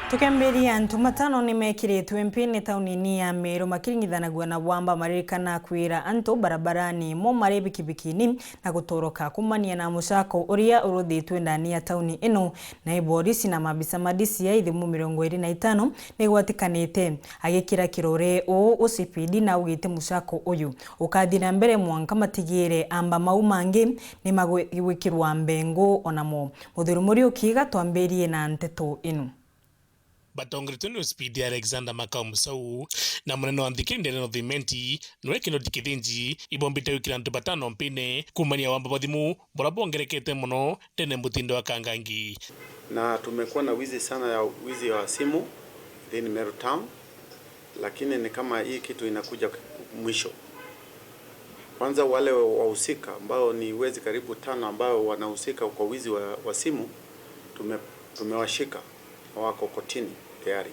Tukemberia antu matano nimekiritwe mpini tauni-ini ya Meru makiringithanagua na wamba maririkana kwira antu barabarani mo mari bikibiki-ini na gutoroka kumania na mucako uria uruthitwe ndani ya tauni ino na borici na mabisa ma DCI ithimu 25 nigwatikanite agikira kirore uu OCPD na augite mucako uyu ukathi na mbere mwanka matigire amba mau mangi ni magwikirwa mbengu onamo. Muthuri Muriuki gatwambirie na nteto ino. Batongoretwe ni OCPD Alexander Makau Musau na munene wa nthikiri ndene Nothimenti niwe Kennedy Kithinji ibombite gwikira antu batano mpine kumania wamba bwa thimu buria bongerekete muno ndene mutindo wa Kangangi. Na tumekuwa na wizi sana ya wizi wa simu within Meru Town, lakini ni kama hii kitu inakuja mwisho. Kwanza wale wahusika ambao ni wezi karibu 5 ambao wanahusika kwa wizi wa simu tumewashika, wako kotini tayari,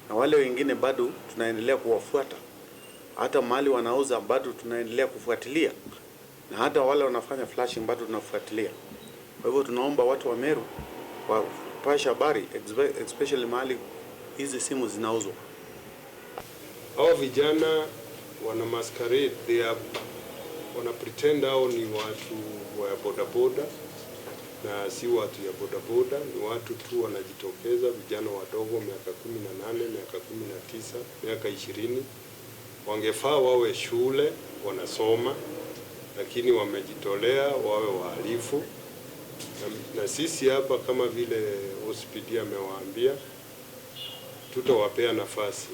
na wale wengine bado tunaendelea kuwafuata, hata mahali wanauza bado tunaendelea kufuatilia, na hata wale wanafanya flashing bado tunafuatilia. Kwa hivyo tunaomba watu wa Meru wapashe habari, especially mahali hizi simu zinauzwa. Hao vijana wana masquerade, they are, wana pretend hao ni watu wa bodaboda, na si watu ya bodaboda, ni watu tu wanajitokeza, vijana wadogo miaka 18, miaka 19, miaka 20. Wangefaa wawe shule wanasoma, lakini wamejitolea wawe wahalifu. Na sisi hapa kama vile OCPD amewaambia, tutawapea nafasi,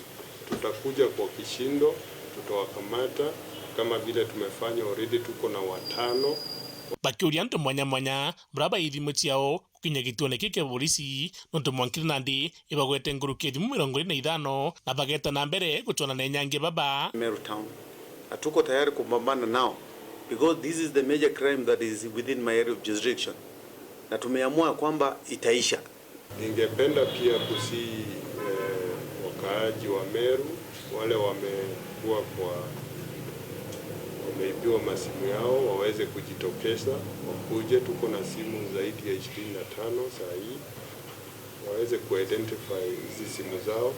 tutakuja kwa kishindo, tutawakamata kama vile tumefanya already, tuko na 5. Bakiuria antu mwanya mwanya buria baithimo ciao gukinya gituone giki kia borisi nontu mwankiri nandi ibagwete nguruki thimu 25 na bageta na mbere guchwana na nyangi baba. Meru Town hatuko tayari kupambana nao because this is the major crime that is within my area of jurisdiction, na tumeamua kwamba itaisha. Ningependa pia kusi wakaaji wa Meru wale wamekuwa kwa wameibiwa masimu yao waweze kujitokeza wakuje. Tuko na simu zaidi ya 25 saa hii, waweze kuidentify hizi simu zao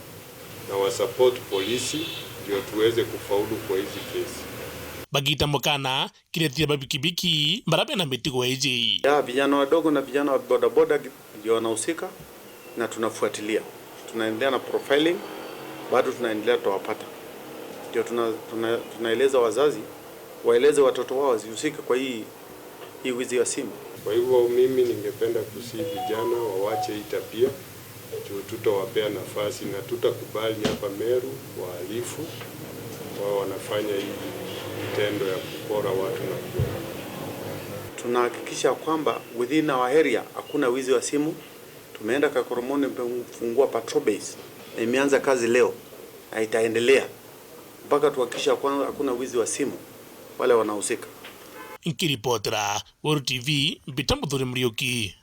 na wasupport polisi ndio tuweze kufaulu kwa hizi kesi. Bagita mukana kiretia babikibiki barabe na mitigo eji. Ya vijana wadogo na vijana wa bodaboda ndio wanahusika, na tunafuatilia, tunaendelea na profiling, bado tunaendelea tutawapata. Ndio tunaeleza wazazi waeleze watoto wao wasihusike kwa hii wizi wa simu. Kwa hivyo mimi ningependa kusihi vijana wawache hii tabia, juu tutawapea nafasi na tutakubali hapa Meru wahalifu wao wanafanya hii vitendo ya kupora watu na kuua. Tunahakikisha kwamba within our area hakuna wizi wa simu. Tumeenda Kakoromoni, tumefungua patrol base na imeanza kazi leo na itaendelea mpaka tuhakikisha kwamba hakuna wizi wa simu wale wanahusika. Nkiripotera World TV, Mbita Muthuri Muriuki.